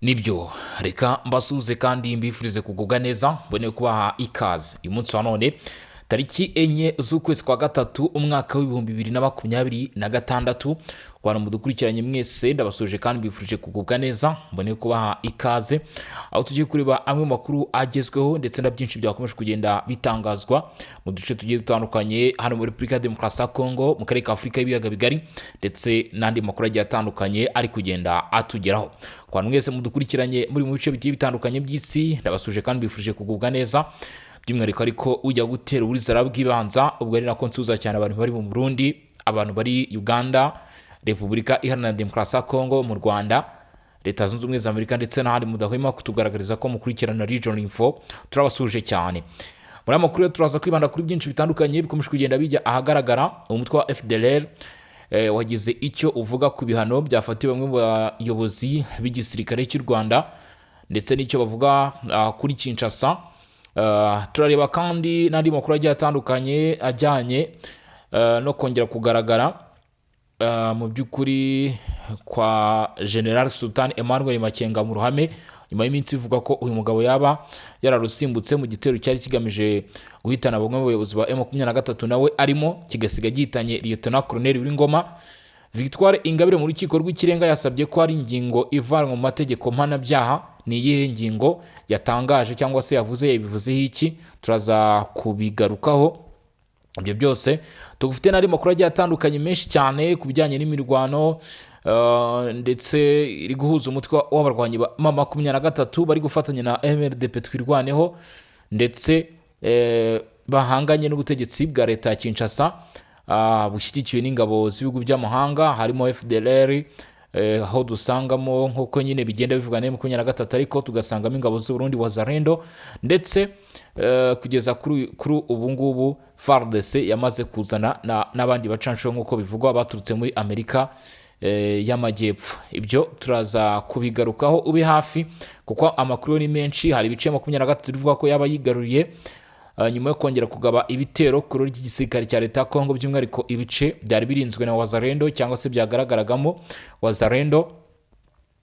Nibyo, reka mbasuhuze kandi mbifurize kugubwa neza, mbone kubaha ikaze uyu munsi wa none, tariki 4 z'ukwezi kwa gatatu, umwaka w'2026. Ku bantu mudukurikiranye mwese, ndabasuhuje kandi mbifurije kugubwa neza, mbone kubaha ikaze aho tugiye kureba amwe mu makuru agezweho ndetse na byinshi byakomeje kugenda bitangazwa mu duce tugiye dutandukanye hano muri Repubulika ya Demokarasi ya Kongo, mu karere ka Afurika y'Ibiyaga Bigari, ndetse n'andi makuru agiye atandukanye ari kugenda atugeraho. Ku bantu mwese mudukurikiranye muri mu bice bigiye bitandukanye by'isi, ndabasuhuje kandi mbifurije kugubwa neza, by'umwihariko ariko ujya gutera uburizara bw'ibanza. Ubwo ari nako nsuhuza cyane abantu bari mu Burundi, abantu bari Uganda, Repubulika Iharanira Demokarasi ya Kongo, mu Rwanda, Leta Zunze Ubumwe za Amerika ndetse n'ahandi mudahwema kutugaragariza ko mukurikirana Region Info, turabasuhuje cyane. Muri aya makuru rero turaza kwibanda kuri byinshi bitandukanye bikomeje kugenda bijya ahagaragara. Umutwe wa FDLR wagize icyo uvuga ku bihano byafatiwe bamwe mu bayobozi b'igisirikare cy'u Rwanda ndetse n'icyo bavuga kuri Kinshasa. Turareba kandi n'andi makuru agiye atandukanye ajyanye no kongera kugaragara mu by'ukuri kwa General Sultan Emmanuel Makenga mu ruhame, nyuma y'iminsi bivugwa ko uyu mugabo yaba yararusimbutse mu gitero cyari kigamije guhitana bamwe mu bayobozi ba M23 nawe arimo, kigasiga gihitanye Lieutenant Colonel Wingoma. Victoire Ingabire mu Rukiko rw'Ikirenga yasabye ko hari ingingo ivanwa mu mategeko mpanabyaha. Ni iyihe ngingo yatangaje cyangwa se yavuze, yabivuzeho iki? Turaza kubigarukaho ibyo byose. Tugufite n'andi makuru agiye atandukanye menshi cyane ku bijyanye n'imirwano ndetse iri guhuza umutwe w'abarwanyi ba M23 bari gufatanya na MRDP Twirwaneho, ndetse bahanganye n'ubutegetsi bwa leta ya Kinshasa bushyigikiwe n'ingabo z'ibihugu by'amahanga harimo FDLR, aho dusangamo nk'uko nyine bigenda bivugwa na 23, ariko tugasangamo ingabo z'Uburundi, Wazalendo, ndetse kugeza kuri ubu ngubu FARDC yamaze kuzana n'abandi bacanshuro nk'uko bivugwa baturutse muri Amerika y'Amajyepfo. Ibyo turaza kubigarukaho, ube hafi kuko amakuru ni menshi. Hari ibice 23 bivuga ko yaba yigaruriye nyuma yo kongera kugaba ibitero kuri ry'igisirikare cya leta ya Kongo, by'umwihariko ibice byari birinzwe na Wazalendo cyangwa se byagaragaragamo Wazalendo.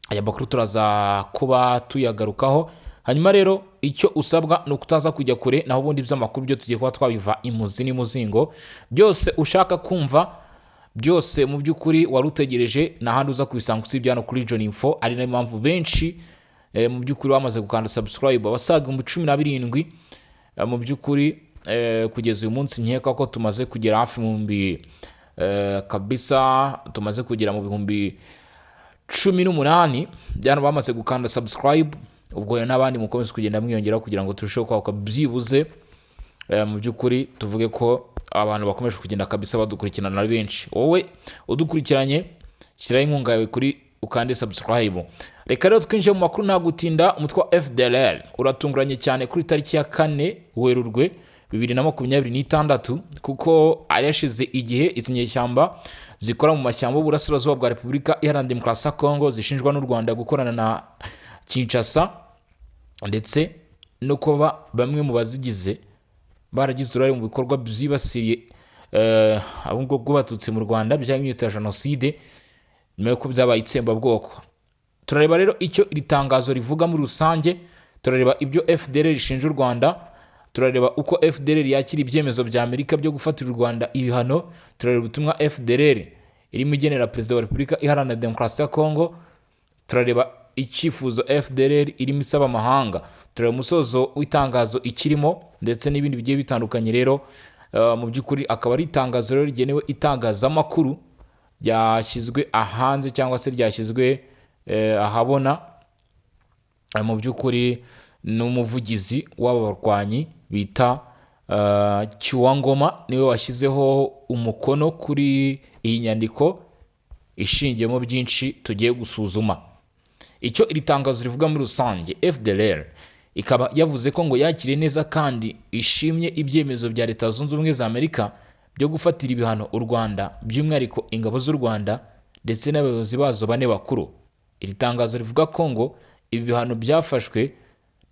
Aya makuru turaza kuba tuyagarukaho. Hanyuma rero icyo usabwa ni ukutaza kujya kure, naho ubundi by'amakuru byo tugiye kuba twabiva imuzi n'imuzingo. Byose ushaka kumva, byose mu by'ukuri wari utegereje, n'ahandi uza kubisanga usibye hano kuri Region Info, ari nayo mpamvu benshi mu by'ukuri bamaze gukanda subscribe, abasaga 17,000. Mu by'ukuri kugeza uyu munsi nkeka ko tumaze kugera hafi mu bihumbi kabisa, tumaze kugera mu 18,000 byano bamaze gukanda subscribe. Ubwo rero n'abandi mukomeze kugenda mwiyongeraho kugira ngo turusheho kwaguka, byibuze mu by'ukuri tuvuge ko abantu bakomeje kugenda kabisa badukurikirana ari benshi. Wowe udukurikiranye, shyiraho inkunga yawe kuri ukande subscribe. Reka rero twinjiye mu makuru nta gutinda. Umutwe wa FDLR uratunguranye cyane kuri tariki ya 4 Werurwe 2026, kuko ari yashize igihe izi nyeshyamba zikora mu mashyamba y'uburasirazuba bwa Repubulika Iharanira Demokarasi ya Kongo zishinjwa n'u Rwanda gukorana na Kinshasa, ndetse no kuba bamwe mu bazigize baragize uruhare mu bikorwa byibasiye abo ngubwo bw'Abatutsi mu Rwanda byaba ya jenoside nyuma y'uko byabaye itsembabwoko. Turareba rero icyo iri tangazo rivuga muri rusange, turareba ibyo FDLR rishinja u Rwanda, turareba uko FDLR yakira ibyemezo bya Amerika byo gufatira u Rwanda ibihano, turareba ubutumwa FDLR irimo igenera Perezida wa Repubulika Iharanira Demokarasi ya Kongo, turareba icyifuzo FDLR irimo isaba amahanga, turareba umusozo w'itangazo ikirimo, ndetse n'ibindi bigiye bitandukanye. Rero mu by'ukuri akaba ari itangazo rero rigenewe itangazamakuru ryashyizwe ahanze cyangwa se ryashyizwe ahabona mu by'ukuri n'umuvugizi w'aba barwanyi bita Kiwangoma, niwe washyizeho umukono kuri iyi nyandiko ishingiyemo byinshi tugiye gusuzuma. Icyo iri tangazo rivuga muri rusange, FDLR ikaba yavuze ko ngo yakiriye neza kandi ishimye ibyemezo bya Leta Zunze Ubumwe za Amerika byo gufatira ibihano u Rwanda, by'umwihariko ingabo z'u Rwanda ndetse n'abayobozi bazo bane bakuru. Iri tangazo rivuga ko ngo ibi bihano byafashwe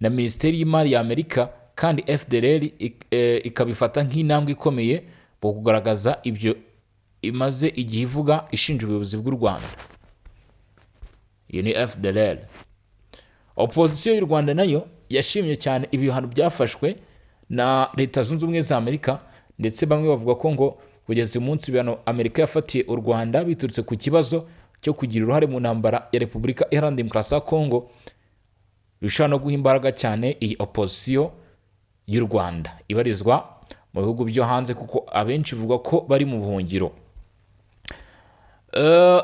na Minisiteri y'Imari ya Amerika, kandi FDLR ikabifata nk'intambwe ikomeye mu kugaragaza ibyo imaze igihe ivuga ishinja ubuyobozi bw'u Rwanda. Iyo ni FDLR. Opozisiyo y'u Rwanda nayo yashimye cyane ibihano byafashwe na Leta Zunze Ubumwe za Amerika, ndetse bamwe bavuga ko ngo kugeza uyu munsi ibihano Amerika yafatiye u Rwanda biturutse ku kibazo cyo kugira uruhare mu ntambara ya Repubulika Iharanira Demokarasi ya Kongo bishobora no guha imbaraga cyane iyi opozisiyo y'u Rwanda ibarizwa mu bihugu byo hanze, kuko abenshi ivuga ko bari mu buhungiro.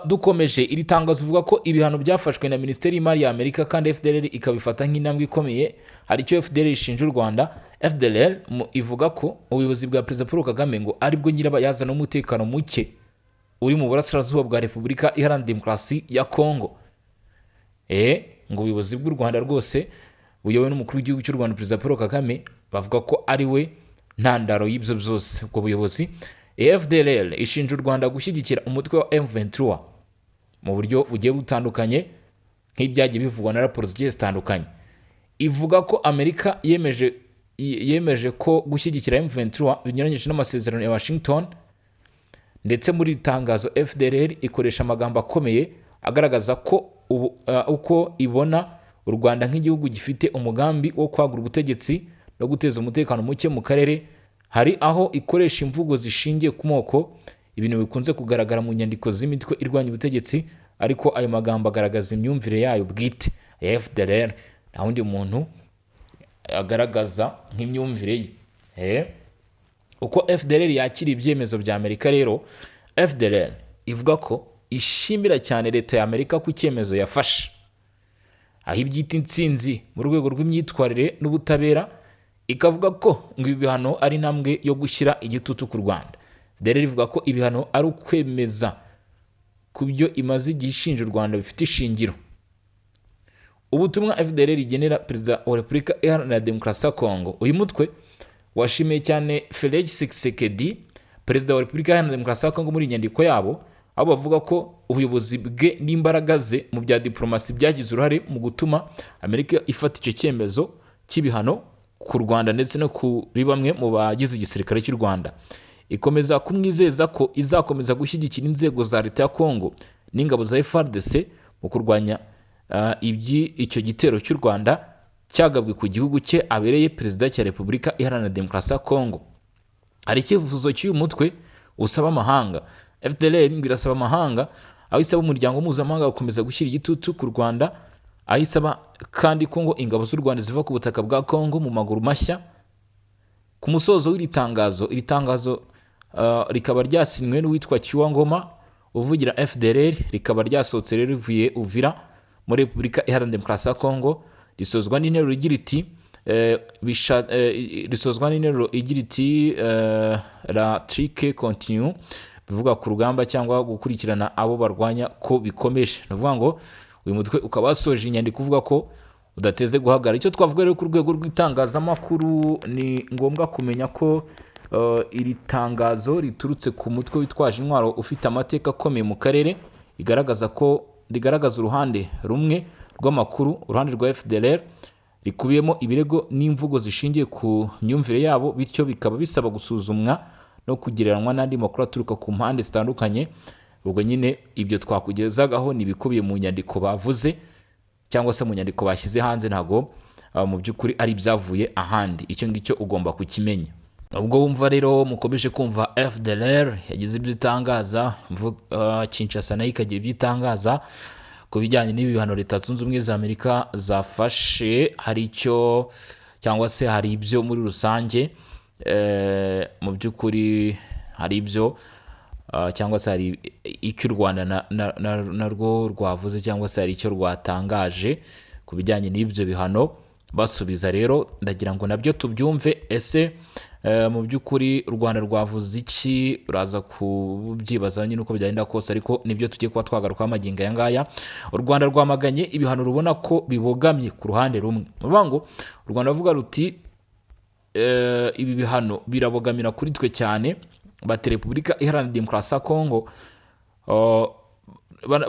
Dukomeje, iri tangazo ivuga ko ibihano byafashwe na Minisiteri y'Imari ya Amerika kandi FDLR ikabifata nk'intambwe ikomeye. Hari icyo FDLR ishinja u Rwanda. FDLR ivuga ko ubuyobozi bwa Perezida Paul Kagame ngo aribwo nyirabayazana w'umutekano muke uri mu burasirazuba bwa Repubulika Iharanira Demokarasi ya Kongo. Ngo ubuyobozi bw'u Rwanda rwose buyobowe n'umukuru w'igihugu cy'u Rwanda, Perezida Paul Kagame, bavuga ko ari we ntandaro y'ibyo byose, ubwo buyobozi. FDLR ishinja u Rwanda gushyigikira umutwe wa M23 mu buryo bugiye butandukanye, nk'ibyagiye bivugwa na raporo zigiye zitandukanye. Ivuga ko Amerika yemeje ko gushyigikira M23 binyuranyije n'amasezerano ya Washington. Ndetse muri iri tangazo FDLR ikoresha amagambo akomeye agaragaza ko ubu, uko ibona u Rwanda nk'igihugu gifite umugambi wo kwagura ubutegetsi no guteza umutekano muke mu karere. Hari aho ikoresha imvugo zishingiye ku moko, ibintu bikunze kugaragara mu nyandiko z'imitwe irwanya ubutegetsi, ariko ayo magambo agaragaza imyumvire yayo bwite ya FDLR, nta wundi muntu agaragaza nk'imyumvire ye. Uko FDLR yakira ibyemezo bya Amerika rero, FDLR ivuga ko ishimira cyane leta ya Amerika ku cyemezo yafashe, aho ibyita intsinzi mu rwego rw'imyitwarire n'ubutabera, ikavuga ko ngo ibi bihano ari intambwe yo gushyira igitutu ku Rwanda. FDLR ivuga ko ibihano ari ukwemeza ku byo imaze igihe ishinja u Rwanda bifite ishingiro. Ubutumwa FDLR igenera Perezida wa Repubulika Iharanira Demokarasi ya Kongo: uyu mutwe washimiye cyane Felix Tshisekedi, Perezida wa Repubulika Iharanira Demokarasi ya Kongo, muri iyi nyandiko yabo, aho bavuga ko ubuyobozi bwe n'imbaraga ze mu bya diplomasi byagize uruhare mu gutuma Amerika ifata icyo cyemezo cy'ibihano ku Rwanda ndetse no kuri bamwe mu bagize igisirikare cy'u Rwanda. Ikomeza kumwizeza ko izakomeza gushyigikira inzego za leta ya Kongo n'ingabo za FARDC mu kurwanya icyo gitero cy'u Rwanda cyagabwe ku gihugu cye abereye perezida cya Repubulika Iharanira Demokarasi ya Kongo. Hari icyifuzo cy'uyu mutwe usaba amahanga. FDLR ngo irasaba amahanga, aho isaba umuryango mpuzamahanga gukomeza gushyira igitutu ku Rwanda, aho isaba kandi ko ngo ingabo z'u Rwanda ziva ku butaka bwa Kongo mu maguru mashya. Ku musozo w'iri tangazo, iri tangazo rikaba ryasinywe n'uwitwa Kiwa Ngoma uvugira FDLR, rikaba ryasohotse rero rivuye Uvira muri Repubulika Iharanira Demokarasi ya Kongo, risozwa n'interuro igira iti "La traque continue", bivuga ku rugamba cyangwa gukurikirana abo barwanya ko bikomeje. Ni ukuvuga ngo uyu mutwe ukaba wasoje inyandiko uvuga ko udateze guhagarara. Icyo twavuga rero ku rwego rw'itangazamakuru, ni ngombwa kumenya ko iri tangazo riturutse ku mutwe witwaje intwaro ufite amateka akomeye mu karere, rigaragaza ko rigaragaza uruhande rumwe rw'amakuru, uruhande rwa FDLR, rikubiyemo ibirego n'imvugo zishingiye ku myumvire yabo, bityo bikaba bisaba gusuzumwa no kugereranywa n'andi makuru aturuka ku mpande zitandukanye. Ubwo nyine ibyo twakugezagaho ni ibikubiye mu nyandiko bavuze cyangwa se mu nyandiko bashyize hanze, ntabwo mu by'ukuri ari ibyavuye ahandi. Icyo ngicyo ugomba kukimenya. Ubwo wumva rero mukomeje kumva FDLR yagize ibyo itangaza, Kinshasa nayo ikagira ibyo itangaza ku bijyanye n'ibihano Leta Zunze Ubumwe za Amerika zafashe, hari icyo cyangwa se hari ibyo muri rusange, mu by'ukuri hari ibyo cyangwa se hari icyo u Rwanda narwo rwavuze cyangwa se hari icyo rwatangaje ku bijyanye n'ibyo bihano basubiza. Rero ndagira ngo nabyo tubyumve. Ese mu by'ukuri u Rwanda rwavuze iki? Uraza kubyibaza nyine uko byagenda kose, ariko nibyo tugiye kuba twagarukaho amagingo aya ngaya. U Rwanda rwamaganye ibihano rubona ko bibogamye ku ruhande rumwe. Ni ukuvuga ngo u Rwanda ruvuga ruti ibi bihano birabogamira kuri twe cyane. Bati Repubulika Iharanira Demokarasi ya Kongo,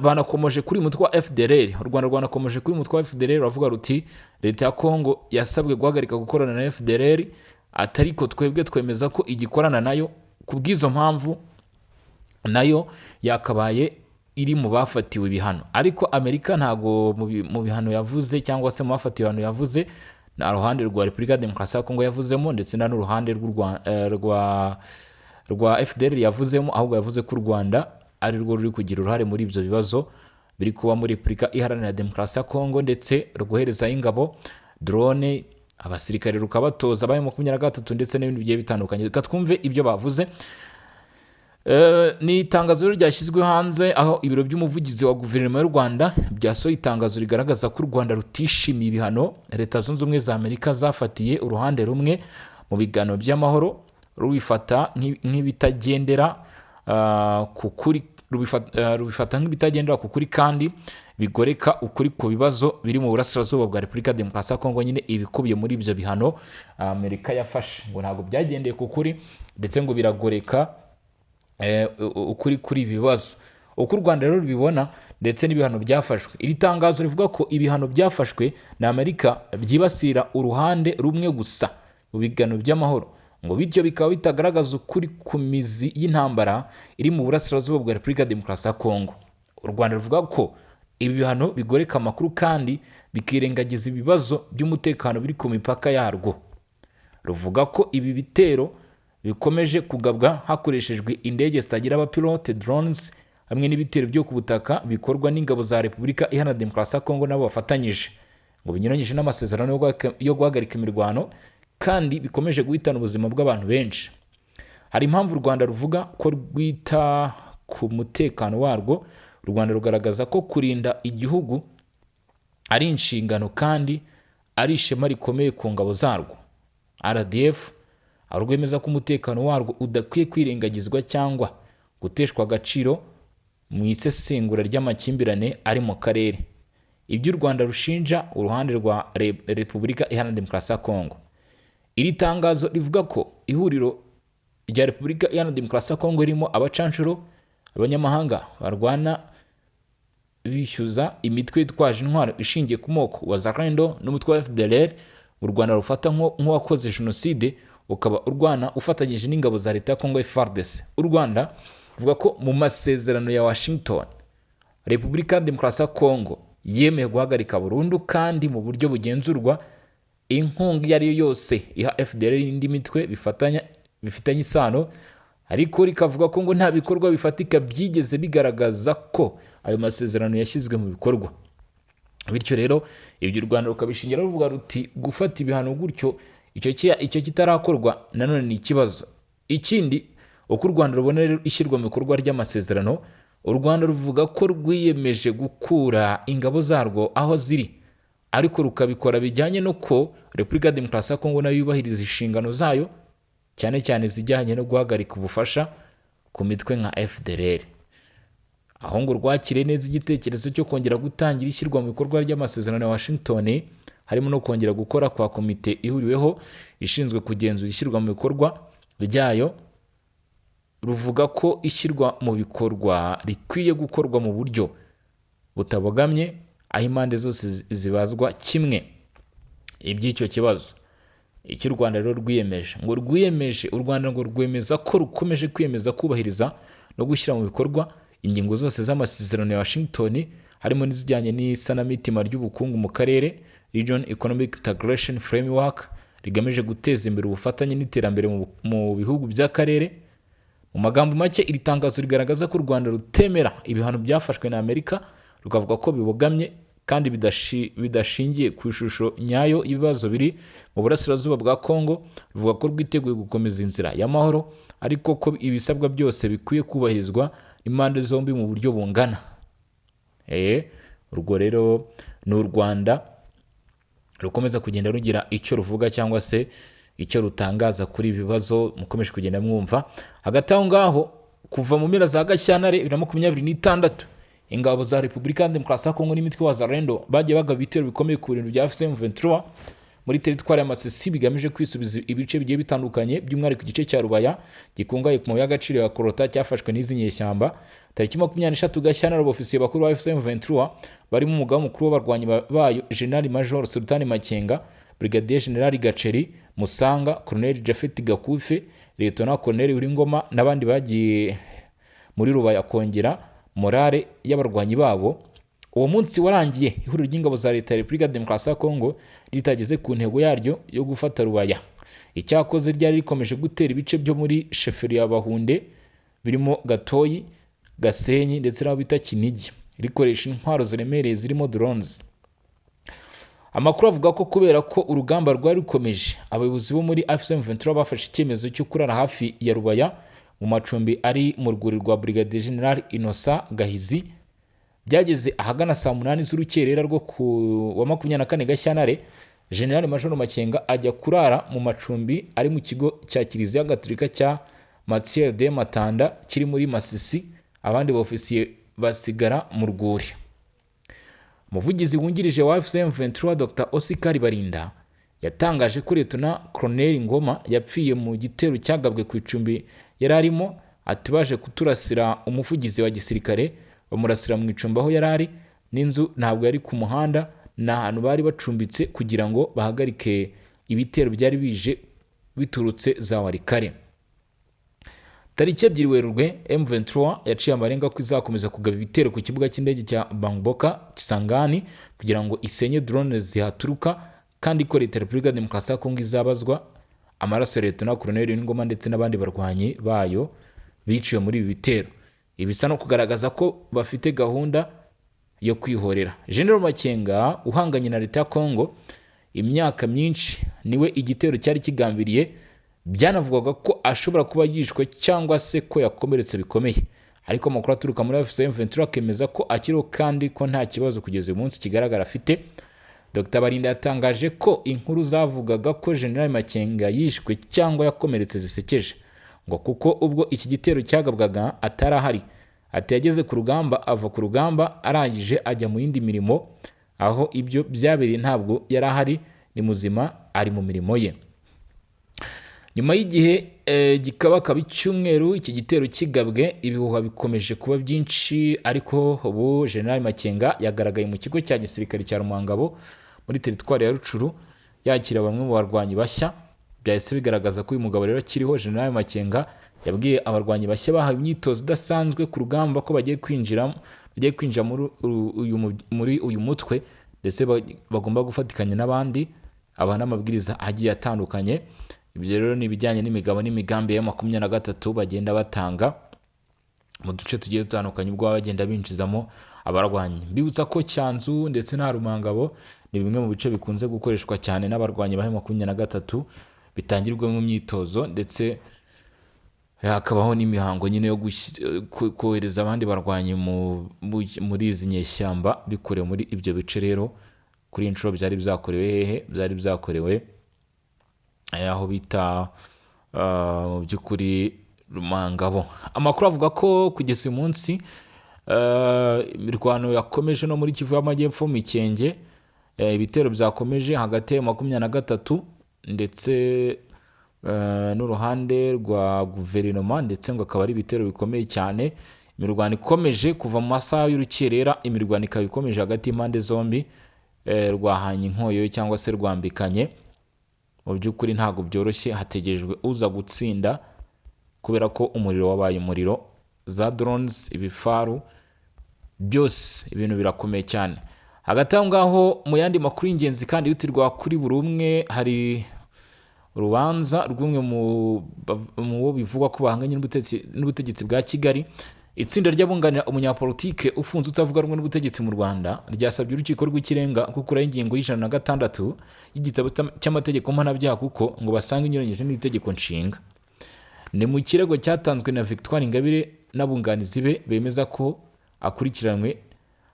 banakomoje kuri uyu mutwe wa FDLR. U Rwanda rwanakomoje kuri uyu mutwe wa FDLR, ruravuga ruti leta ya Kongo yasabwe guhagarika gukorana na FDLR, atariko twebwe twemeza ko igikorana nayo, ku bw'izo mpamvu nayo yakabaye iri mu bafatiwe ibihano. Ariko Amerika ntabwo mu bihano yavuze cyangwa se mu bafatiwe ibihano yavuze, nta ruhande rwa Repubulika ya Demokarasi ya Kongo yavuzemo, ndetse nta n'uruhande rwa FDLR yavuzemo, ahubwo yavuze ko u Rwanda ari rwo ruri kugira uruhare muri ibyo bibazo biri kuba muri Repubulika Iharanira Demokarasi ya Kongo, ndetse rwoherezayo ingabo, drone, abasirikare, rukabatoza abaye 23, ndetse n'ibindi bigiye bitandukanye. Reka twumve ibyo bavuze. Ni itangazo rero ryashyizwe hanze, aho ibiro by'umuvugizi wa guverinoma y'u Rwanda byasohoye itangazo rigaragaza ko u Rwanda rutishimiye ibihano Leta Zunze Ubumwe za Amerika zafatiye uruhande rumwe mu biganiro by'amahoro, rubifata nk'ibitagendera ku kuri, rubifata nk'ibitagendera ku kuri kandi bigoreka ukuri ku bibazo biri mu burasirazuba bwa Repubulika ya Demokarasi ya Kongo. Nyine ibikubiye muri ibyo bihano Amerika yafashe ngo ntabwo byagendeye ku kuri, ndetse ngo biragoreka ukuri kuri ibi bibazo uko u Rwanda rero rubibona, ndetse n'ibihano byafashwe. Iri tangazo rivuga ko ibihano byafashwe na Amerika byibasira uruhande rumwe gusa mu biganiro by'amahoro, ngo bityo bikaba bitagaragaza ukuri ku mizi y'intambara iri mu burasirazuba bwa Repubulika ya Demokarasi ya Kongo. U Rwanda ruvuga ko ibi bihano bigoreka amakuru kandi bikirengagiza ibibazo by'umutekano biri ku mipaka yarwo. Ruvuga ko ibi bitero bikomeje kugabwa hakoreshejwe indege zitagira abapilote, drones, hamwe n'ibitero byo ku butaka bikorwa n'ingabo za Repubulika Iharanira Demokarasi ya Kongo nabo bafatanyije, ngo binyuranyije n'amasezerano yo guhagarika imirwano kandi bikomeje guhitana ubuzima bw'abantu benshi. Hari impamvu u Rwanda ruvuga ko rwita ku mutekano warwo. U Rwanda rugaragaza ko kurinda igihugu ari inshingano kandi ari ishema rikomeye ku ngabo zarwo, RDF, aho rwemeza ko umutekano warwo udakwiye kwirengagizwa cyangwa guteshwa agaciro mu isesengura ry'amakimbirane ari mu karere. Ibyo u Rwanda rushinja uruhande rwa Repubulika Iharanira Demokarasi ya Kongo. Iri tangazo rivuga ko ihuriro rya Repubulika Iharanira Demokarasi ya Kongo ririmo abacanshuro, abanyamahanga barwana bishyuza, imitwe yitwaje intwaro ishingiye ku moko, Wazalendo n'umutwe wa FDLR u Rwanda rufata nk'uwakoze jenoside, ukaba urwana ufatanyije n'ingabo za leta ya Kongo, FARDC. U Rwanda ruvuga ko mu masezerano ya Washington, Repubulika ya Demokarasi ya Kongo yemeye guhagarika burundu kandi mu buryo bugenzurwa inkunga iyo ari yo yose iha FDLR n'indi mitwe bifatanya bifitanye isano, ariko rikavuga ko ngo nta bikorwa bifatika byigeze bigaragaza ko ayo masezerano yashyizwe mu bikorwa. Bityo rero ibyo u Rwanda rukabishingira ruvuga ruti gufata ibihano gutyo icyo kitarakorwa nanone ni ikibazo. Ikindi, uko u Rwanda rubona rero ishyirwa mu bikorwa ry'amasezerano, u Rwanda ruvuga ko rwiyemeje gukura ingabo zarwo aho ziri, ariko rukabikora bijyanye no ko Repubulika ya Demokarasi ya Kongo nayo yubahiriza inshingano zayo, cyane cyane izijyanye no guhagarika ubufasha ku mitwe nka FDLR, aho ngo rwakiriye neza igitekerezo cyo kongera gutangira ishyirwa mu bikorwa ry'amasezerano ya Washington, harimo no kongera gukora kwa komite ihuriweho ishinzwe kugenzura ishyirwa mu bikorwa ryayo. Ruvuga ko ishyirwa mu bikorwa rikwiye gukorwa mu buryo butabogamye, aho impande zose zibazwa kimwe iby'icyo kibazo. Icyo u Rwanda rero rwiyemeje, ngo rwiyemeje, u Rwanda ngo rwemeza ko rukomeje kwiyemeza kubahiriza no gushyira mu bikorwa ingingo zose z'amasezerano ya Washington, harimo n'izijyanye n'isanamitima ry'ubukungu mu karere, Region Economic Integration Framework, rigamije guteza imbere ubufatanye n'iterambere mu bihugu by'akarere. Mu magambo make, iri tangazo rigaragaza ko u Rwanda rutemera ibihano byafashwe na Amerika, rukavuga ko bibogamye kandi bidashingiye ku ishusho nyayo y'ibibazo biri mu burasirazuba bwa Kongo. Ruvuga ko rwiteguye gukomeza inzira y'amahoro, ariko ko ibisabwa byose bikwiye kubahirizwa n'impande zombi mu buryo bungana. Urwo rero ni u Rwanda rukomeza kugenda rugira icyo ruvuga cyangwa se icyo rutangaza kuri ibi bibazo mukomeje kugenda mwumva. Hagati aho ngaho, kuva mu mpera za Gashyantare 2026, ingabo za Repubulika ya Demokarasi ya Kongo n'imitwe wa Wazalendo bagiye bagaba ibitero bikomeye ku bintu bya AFC M23 muri teritwari ya Masisi, bigamije kwisubiza ibice bigiye bitandukanye, by'umwihariko igice cya Rubaya gikungahaye ku mabuye y'agaciro ya coltan cyafashwe n'izi nyeshyamba. Tariki 23 Gashyantare, abofisiye bakuru ba AFC M23 barimo umugaba mukuru w'abarwanyi bayo, General Major Sultani Makenga, Brigadier General Gaceri Musanga, Colonel Japhet Gakufe, Lieutenant Colonel Uringoma n'abandi bagiye muri Rubaya kongera morale y'abarwanyi babo. Uwo munsi warangiye ihuriro ry'ingabo za Leta ya Repubulika ya Demokarasi ya Kongo ritageze ku ntego yaryo yo gufata Rubaya. Icyakoze ryari rikomeje gutera ibice byo muri sheferi ya Bahunde birimo Gatoyi, Gasenyi ndetse n'aho bita Kinigi, rikoresha intwaro ziremereye zirimo drones. Amakuru avuga ko kubera ko urugamba rwari rukomeje, abayobozi bo muri AFC M23 bafashe icyemezo cyo kurara hafi ya Rubaya mu macumbi ari mu rwuri rwa Brigadier General Innocent Gahizi. Byageze ahagana saa 8 z'urukerera rwo ku wa 24 Gashyantare, General Major Makenga ajya kurara mu macumbi ari mu kigo cya Kiliziya Gatolika cya Mathieu de Matanda kiri muri Masisi, abandi bofisiye basigara mu rwuri. Umuvugizi wungirije wa AFC M23 Dr Oscar Barinda yatangaje ko Lieutenant Colonel Ngoma yapfiye mu gitero cyagabwe ku icumbi yari arimo. Ati baje kuturasira umuvugizi wa gisirikare, bamurasira mu icumbi aho yari ari, n'inzu ntabwo yari ku muhanda, ni ahantu bari bacumbitse kugira ngo bahagarike ibitero byari bije biturutse za Walikale. Tariki 2 Werurwe, M23 yaciye amarenga ko izakomeza kugaba ibitero ku kibuga cy'indege cya Bangboka Kisangani kugira ngo isenye drone zihaturuka, kandi ko Leta ya Repubulika ya Demokarasi ya Kongo izabazwa amaraso ya Lieutenant Colonel Ngoma ndetse n'abandi barwanyi bayo biciwe muri ibi bitero. Ibisa no kugaragaza ko bafite gahunda yo kwihorera. General Makenga uhanganye na Leta ya Kongo imyaka myinshi niwe igitero cyari kigambiriye, byanavugwaga ko ashobora kuba yishwe cyangwa se ko yakomeretse bikomeye, ariko amakuru aturuka muri AFC M23 akemeza ko akiriho kandi ko nta kibazo kugeza uyu munsi kigaragara afite. Dr Barinda yatangaje ko inkuru zavugaga ko General Makenga yishwe cyangwa yakomeretse zisekeje, ngo kuko ubwo iki gitero cyagabwaga atarahari. Ati yageze ku rugamba, ava ku rugamba arangije ajya mu yindi mirimo, aho ibyo byabereye ntabwo yari ahari, ni muzima ari mu mirimo ye. Nyuma y'igihe gikabakaba icyumweru iki gitero kigabwe, ibihuha bikomeje kuba byinshi, ariko ubu General Makenga yagaragaye mu kigo cya gisirikare cya Rumangabo muri teritwari ya Rucuru yakira bamwe mu barwanyi bashya. Byahise bigaragaza ko uyu mugabo rero akiriho. General Makenga yabwiye abarwanyi bashya bahawe imyitozo idasanzwe ku rugamba ko bagiye kwinjira muri uyu mutwe, ndetse bagomba gufatikanya n'abandi, aba n'amabwiriza agiye atandukanye. Ibyo rero ni ibijyanye n'imigabo n'imigambi ya 23 bagenda batanga mu duce tugiye dutandukanye ubwo bagenda binjizamo abarwanyi. Mbibutsa ko Cyanzu ndetse na Rumangabo ni bimwe mu bice bikunze gukoreshwa cyane n'abarwanyi ba 23, bitangirwamo imyitozo ndetse hakabaho n'imihango nyine yo kohereza abandi barwanyi muri izi nyeshyamba bikorewe muri ibyo bice. Rero kuri inshuro byari byakorewe hehe? Byari byakorewe aho bita mu by'ukuri Rumangabo. Amakuru avuga ko kugeza uyu munsi imirwano yakomeje no muri Kivu y'Amajyepfo, Mikenge, ibitero byakomeje hagati ya 23 ndetse n'uruhande rwa guverinoma, ndetse ngo akaba ari ibitero bikomeye cyane. Imirwano ikomeje kuva mu masaha y'urukerera, imirwano ikaba ikomeje hagati y'impande zombi, rwahanye inkoyo cyangwa se rwambikanye. Mu by'ukuri ntabwo byoroshye, hategerejwe uza gutsinda kubera ko umuriro wabaye umuriro, za drones, ibifaru byose, ibintu birakomeye cyane. Hagati aho ngaho mu yandi makuru y'ingenzi kandi yihutirwa kuri buri umwe, hari urubanza rw'umwe mu bo bivugwa ko bahanganye n'ubutegetsi bwa Kigali. Itsinda ry'abunganira umunyapolitike ufunze utavuga rumwe n'ubutegetsi mu Rwanda ryasabye urukiko rw'ikirenga gukuraho ingingo y'106 y'igitabo cy'amategeko mpanabyaha, kuko ngo basanga inyuranyije n'itegeko nshinga. Ni mu kirego cyatanzwe na Victoire Ingabire n'abunganizi be bemeza ko akurikiranywe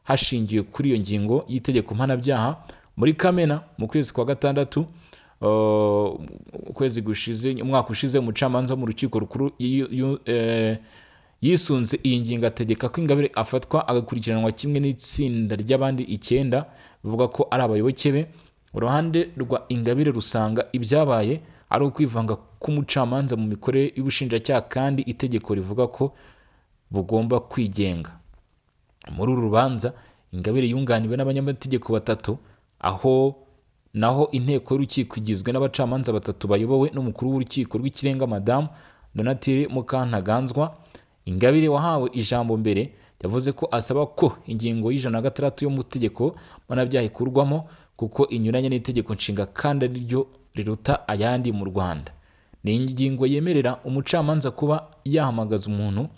hashingiwe kuri iyo ngingo y'itegeko mpanabyaha. Muri Kamena mu kwezi kwa gatandatu, ukwezi gushize, umwaka ushize, umucamanza mu rukiko rukuru yisunze iyi ngingo ategeka ko Ingabire afatwa agakurikiranwa kimwe n'itsinda ry'abandi 9 bivuga ko ari abayoboke be. Uruhande rwa Ingabire rusanga ibyabaye ari ukwivanga k'umucamanza mu mikorere y'ubushinjacyaha, kandi itegeko rivuga ko bugomba kwigenga. Muri uru rubanza Ingabire yunganiwe n'abanyamategeko 3, aho naho inteko y'urukiko igizwe n'abacamanza 3 bayobowe n'umukuru w'urukiko rw'ikirenga Madamu Donatille Mukantaganzwa. Ingabire wahawe ijambo mbere Yavuze ko asaba ko ingingo y'106 yo mu itegeko mpanabyaha ikurwamo kuko inyuranye n'itegeko nshinga kandi ari ryo riruta ayandi mu Rwanda. Ni ingingo yemerera umucamanza kuba yahamagaza umuntu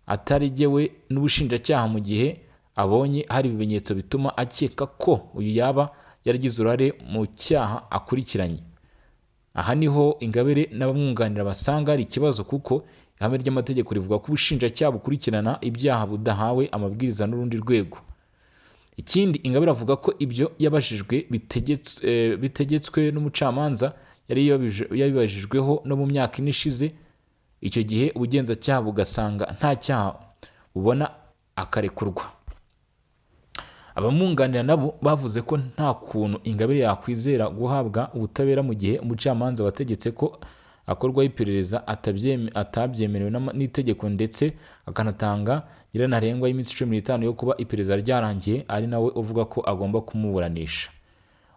ataregewe n'ubushinjacyaha mu gihe abonye hari ibimenyetso bituma akeka ko uyu yaba yaragize uruhare mu cyaha akurikiranye. Aha niho Ingabire n'abamwunganira basanga hari ikibazo, kuko ihame ry'amategeko rivuga ko ubushinjacyaha bukurikirana ibyaha budahawe amabwiriza n'urundi rwego. Ikindi, Ingabire avuga ko ibyo yabajijwe bitegetswe n'umucamanza yari yabibajijweho no mu myaka 4 ishize. Icyo gihe ubugenzacyaha bugasanga nta cyaha bubona, akarekurwa. Abamwunganira nabo bavuze ko nta kuntu Ingabire yakwizera guhabwa ubutabera mu gihe umucamanza wategetse ko akorwaho iperereza atabyemerewe n'itegeko, ndetse akanatanga nyirantarengwa y'iminsi 15 yo kuba iperereza ryarangiye, ari nawe uvuga ko agomba kumuburanisha.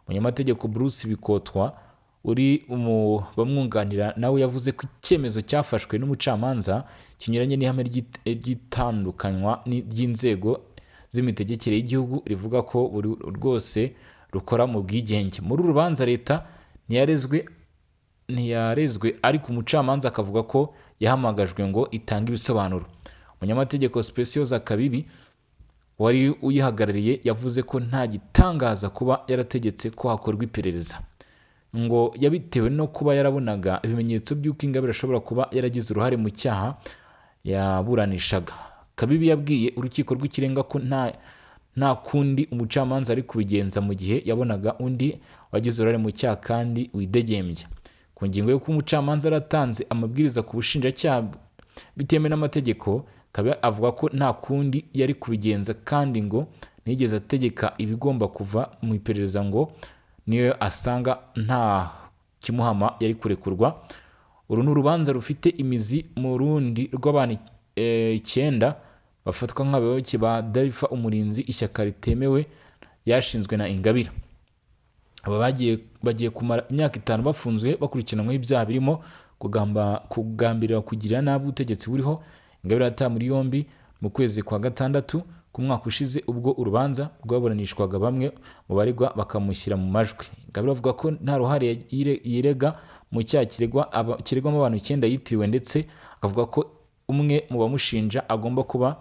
Umunyamategeko Bruce Bikotwa uri mu bamwunganira nawe yavuze ko icyemezo cyafashwe n'umucamanza kinyuranye n'ihame ry'itandukanywa ry'inzego z'imitegekere y'igihugu, rivuga ko buri rwose rukora mu bwigenge. Muri uru rubanza leta ntiyarezwe, ariko umucamanza akavuga ko yahamagajwe ngo itange ibisobanuro. Umunyamategeko Specioza Kabibi wari uyihagarariye yavuze ko nta gitangaza kuba yarategetse ko hakorwa iperereza, ngo yabitewe no kuba yarabonaga ibimenyetso by'uko Ingabire ashobora kuba yaragize uruhare mu cyaha yaburanishaga. Kabibi yabwiye urukiko rw'ikirenga ko nta kundi umucamanza ari kubigenza mu gihe yabonaga undi wagize uruhare mu cyaha kandi widegembya. Ku ngingo yo kuba umucamanza yaratanze amabwiriza ku bushinjacyaha bitemewe n'amategeko, Kabibi avuga ko nta kundi yari kubigenza kandi ngo ntiyigeze ategeka ibigomba kuva mu iperereza, ngo niyo asanga nta kimuhama yari kurekurwa. Uru ni urubanza rufite imizi mu rundi rw'abantu 9 bafatwa nk'abayoboke ba Dalfa Umurinzi, ishyaka ritemewe ryashinzwe na Ingabire. Aba bagiye kumara imyaka 5 bafunzwe bakurikiranweho ibyaha birimo kugambirira kugirira nabi ubutegetsi buriho. Ingabire yatawe muri yombi mu kwezi kwa 6 ku mwaka ushize, ubwo urubanza rwaburanishwaga bamwe mu baregwa bakamushyira mu majwi. Ingabire avuga ko nta ruhare yirega mu cyaha kiregwamo abantu 9 yitiriwe, ndetse akavuga ko umwe mu bamushinja agomba kuba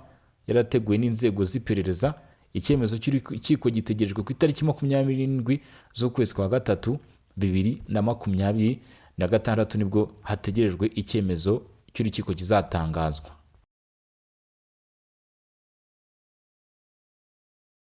yarateguwe n'inzego z'iperereza. Icyemezo cy'urukiko gitegerejwe ku itariki 27 z'ukwezi kwa 3 2026, nibwo hategerejwe icyemezo cy'urukiko kizatangazwa.